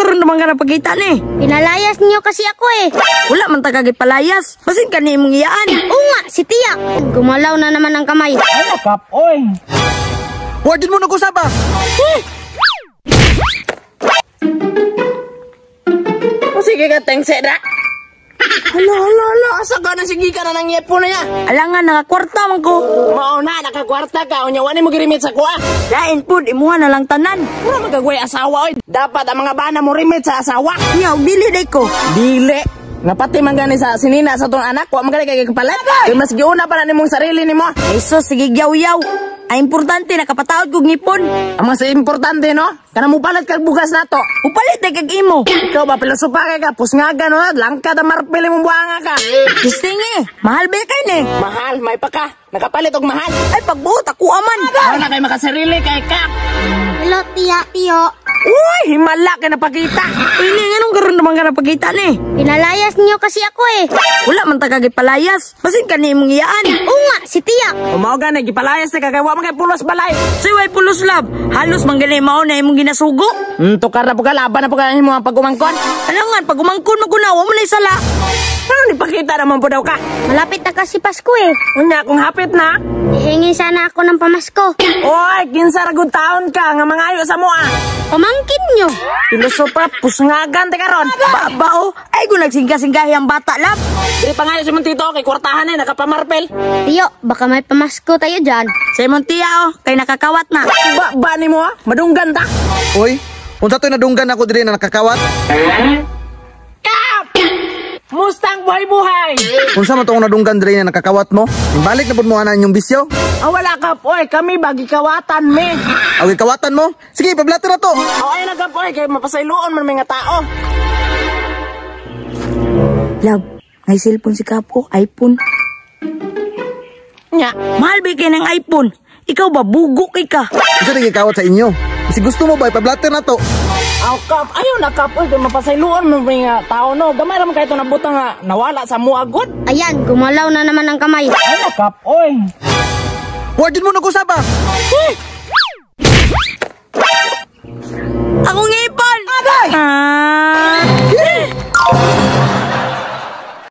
Karon naman ka napakita ni? Pinalayas niyo kasi ako eh. Wala man ta kagay palayas. Basin ka ni imong iyaan. Oo nga, si Tiya. Gumalaw na naman ang kamay. Ay, nakap, oy. Warden mo nag-usap ah! O sige ka, tengse da. Hala, hala, hala. Asa ka na sige ka na nang yepo na ya. Alangan nakakwarta man ko. Mao na, nakakwarta ka. Unya, wani mo girimit sa kuha. Lain pud imuha na lang tanan. Mura magagway asawa, oy. Dapat ang mga bana mo rimit sa asawa. Nya og dili day ko. Dili. Napati man gani sa sinina sa tong anak, wa man gani kay kapalit. Kay mas giuna pa na nimong sarili nimo. Jesus, sige yaw-yaw. Ang importante nakapataod kog ngipon. Ang mas importante no, kana mo palit kag bugas nato. Upalit day kag imo. Ikaw ba pilosopa kay ka, pusngaga no, langka ta marpil imong buhanga ka. Gising eh. Mahal ba kay ni? Mahal, may pa ka. Nakapalit og mahal. Ay pagbuot ako aman. Mao na kay makasarili kay ka. Hello, Tiya, Tiyo. Uy, himala kay napakita. Uy, ni nganong karon naman ka napakita ni? Pinalayas niyo kasi ako eh. Wala man ta kagay palayas. Basin ka ni imong iyaan. Oo nga, si Tiya. Mao gani gipalayas ka kay wa man kay pulos balay. Siway pulos lab. Halos man gani mao na imong ginasugo. Tukar na po ka, laban na po ka nimo ang pagumangkon. Alangan pag umangkon man ko na, wa mo na sala. Ano ni pakita naman po daw ka? Malapit na kasi Pasko eh. Unya kung hapit na. Hihingi sana ako ng pamasko. Oy, kinsa ra gud taon ka nga mangayo sa moa. Pamangkin niyo. Pilosopa, pusngagan te karon. Ba ba oh. Ay kung nagsingka-singkahi ang bata lab. Dili pangayo si Montito kay kwartahan eh nakapamarpel. Tiyo, baka may pamasko tayo dyan. Sa imong tiya oh, kay nakakawat na. Ba ba nimo ah? Madunggan ta. Uy, unsa to'y nadunggan ako diri na nakakawat? Kap! Mustang buhay-buhay. Unsa man tong nadunggan diri na nakakawat mo? Balik na pud mo ana inyong bisyo. Ah, wala kap oy, kami bagi kawatan me. Aw kawatan mo? Sige, pablato na to. Oh, ay na kap oy, kay mapasayloon man may nga tao. Lab, may cellphone si Kapo, iPhone. Nya, Mahal ba kay ng iPhone? Ikaw ba bugo kay ka? Unsa rin gikawat sa inyo? Kasi gusto mo ba ipablatter na to? Aw kap, ayaw na kap oy, kay mapasayloon man may nga tao no. Gamay ra man kay to nabutang nga nawala sa mua gud. Ayan, gumalaw na naman ang kamay. Ay na kap oy. Warden mo nag-usap ah!